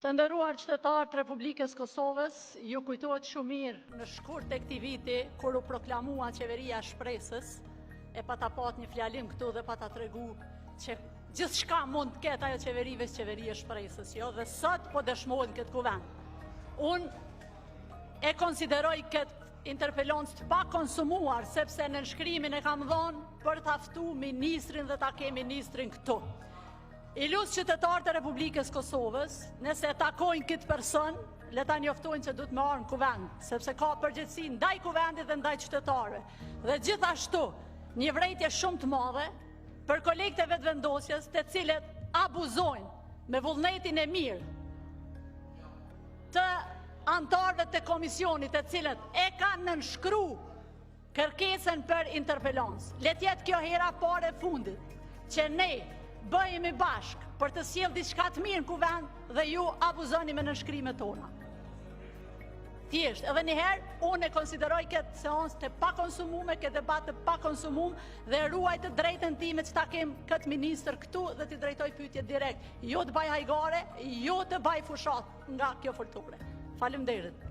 Të nderuar qytetarë të Republikës së Kosovës, Ju kujtohet shumë mirë në shkurt të këtij viti kur u proklamua Qeveria e Shpresës, e pata pat një fjalim këtu dhe pata tregu që gjithçka mund të ketë ajo qeveri veç qeveri e shpresës, jo? Dhe sot po dëshmohet në këtë kuvend. Unë e konsideroj këtë interpelancë të pakonsumuar, sepse nënshkrimin e kam dhënë për ta ftuar ministrin dhe ta kemi ministrin këtu. I lus qytetarët e Republikës së Kosovës, nëse e takojnë këtë person, le ta njoftojnë që duhet të vijë në Kuvend, sepse ka përgjegjësi ndaj Kuvendit dhe ndaj qytetarëve. Dhe, gjithashtu një vërejtje shumë të madhe për kolegët e Vetëvendosjes, të cilët abuzojnë me vullnetin e mirë të anëtarëve të komisionit, të cilët e kanë nënshkruar kërkesën për interpelancë. Le të jetë kjo hera e parë e fundit që ne bëhemi bashkë për të sjellë diçka të mirë në Kuvend dhe ju abuzoni me nënshkrimet tona. Thjesht, edhe një herë, unë e konsideroj këtë seancë të pakonsumuar, këtë debat të pakonsumuar dhe e ruaj të drejtën time që ta kem këtë ministër këtu dhe t'i drejtoj pyetje direkt, jo të bëj hajgare, jo të bëj fushatë nga kjo foltore. Faleminderit!